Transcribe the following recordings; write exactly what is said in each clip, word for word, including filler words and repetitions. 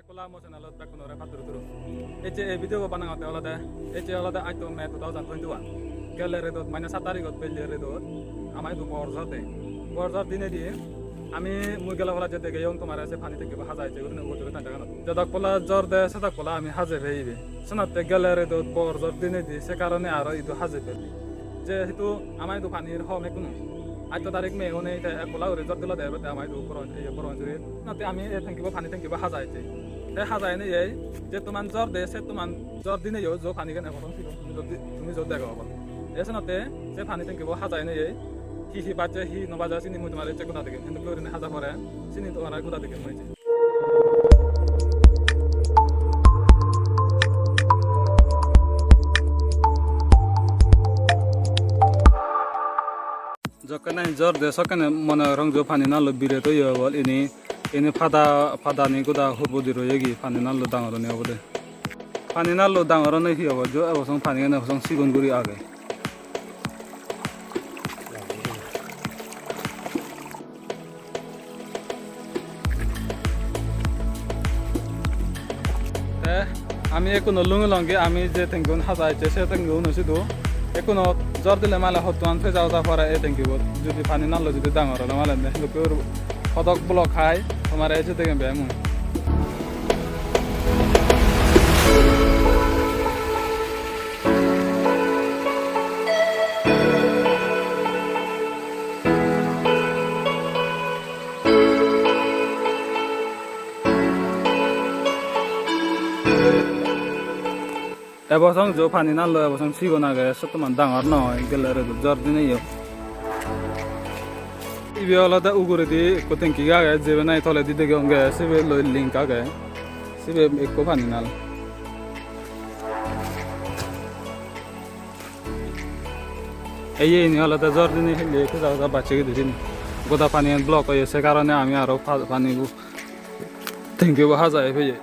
Pola mo channelot bekkunore pattur turu. Ecche ei video bo banangotte olode, ecche olode atto May two thousand twenty-one. Gelle redot mane saat tarigot pelle redot ama idu bor jor de. Bor jor dinedi ami mui gelle pola je degeyong tomare se pani tanki bo haja ecche gurinei ugure tanja ganot. Jedok pola jor de sedok pola ami haje peibe. Senotte gelle redot bor jor dinedi se karone aro idu haje pelle. Jehetu ama idu panir hom ekkunu. Atto tarik May onei te ek pola guri jor dilo de ebette ama idu Boron-, iye Boronjuri. Senotte ami ei tanki bo pani tanki bo haja ecche. Te haja enei ei je toman jor de se toman jor dinei yo jo pani gan ebo tumi jodi, tumi jodi dego obo. Te senotte se pani tanki bo haja enei ei hi hi bacche hi no bacche sini mui tomare ecche goda degem. Hintu gurinei haja pore sini tomare goda degem mui ecche. Jokkene jor de sokkene mone gorong jo pani nallo biret oye obol ini, ini pada, padani goda hurbodi royegi pani nallo dangor oni obode. Pani nallo dangor oni hi obo jo ebo song pani gene ebo song sigon guri age. Te ami ekkuno lungi longi ami je tenggun haja ecche se tenggun sidu ekkuno jor dile male hottuan peja oja pore ei tengkibot judi pani nallo judi dangor ole male ne hintu hodok block hai tomare ecche degem be mui. Ebo song jo pani nallo, ebo song sigon age, sottoman dangor noi, gelle redo jor dineyo. Ibe olode uguredi ekko tanki age, jebe nahi toledi degeyonge, sibe loi link age. Sibe ekko pani nal. Ei iyeni olode jor dinei hille ekko jaga jaga bacche gidi sini. Goda paniyan block oye, se karone ami aro pa-, pani bu, tanki bu hajai peye.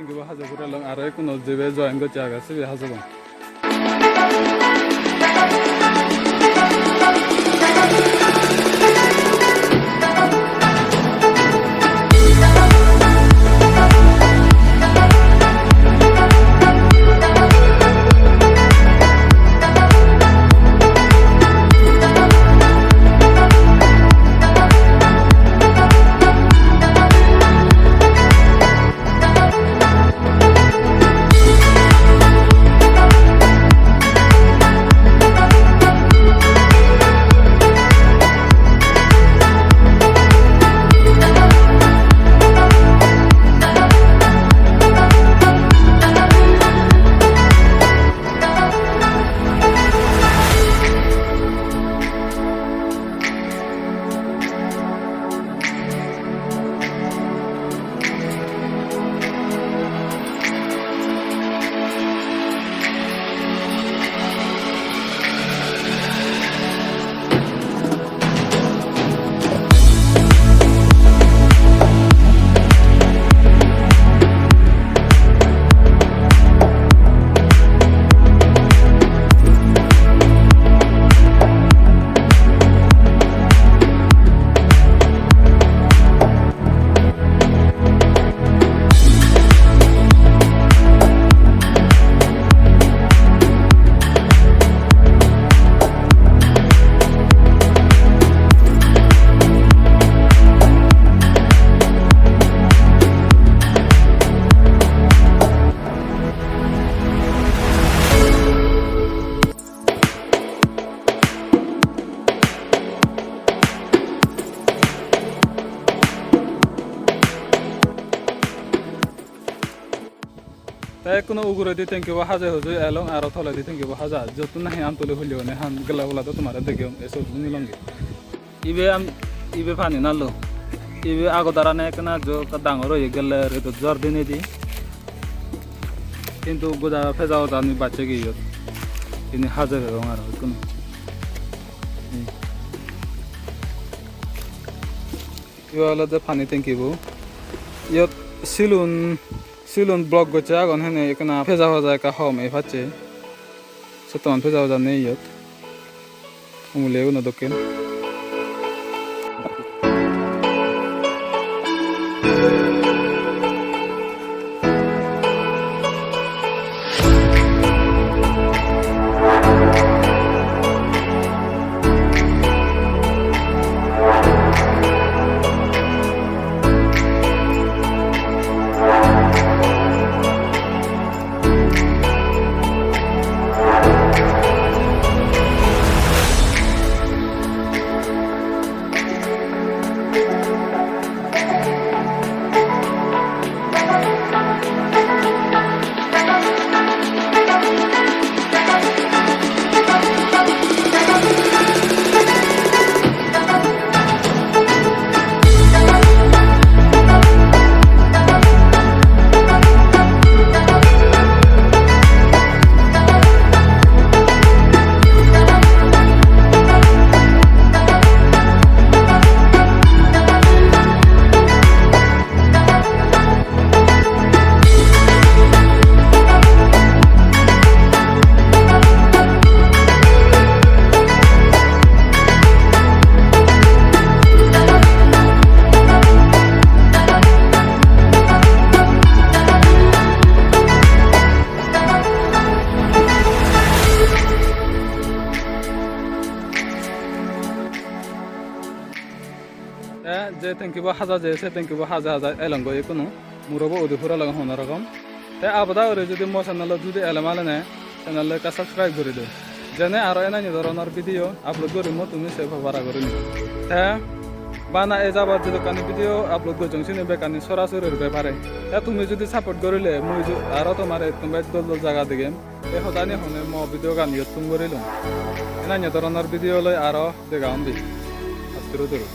Ingibo hajo purelong, aro ekkuno jibe join gocche age, sibe hajobon. Ekkuno uguredi tankibo haje huju elong, aro toledi tankibo haja. Jottun nahi Amtuli hulli hone han gele oboladi tomare degeyong, ei sot nilonge. Ibe am, ibe pani nallo. Ibe agodarani ekkena jo ekka dangor oye gele redot jor dinedi. Hintu goda peja hodani bacche giyot. Ini haje pebong aro ekkuno. Hmm. Ibe olode pani tankibo. Iyot silun, silun block gocche agon hene ekkena peja hoja ekka hom ei pacche. Sottoman peja hoja nei iyot. Umuli eguno dokken. Te je tankibo haja je, se tankibo haja haja elongoi ekkunu. Murobo udi pura lage hono rokom. Te abada ore jodi mo channel-ot jodi ele male ne, channel-lo ekka subscribe guri do. Jene aro enanyo doronor video upload gurim mo tumi se pabara gurinei. Te bana e jabar jedokkani video upload gojjong sini bekkani sorasori bepare. Te tumi jodi support gorile mui ju-, aro tomare ekdom bej dol dol jaga degem. Ei hodani honei mo video gan iyot thum gurilung. Enanyo doronor video loi aro dega ondi. Atturu turu.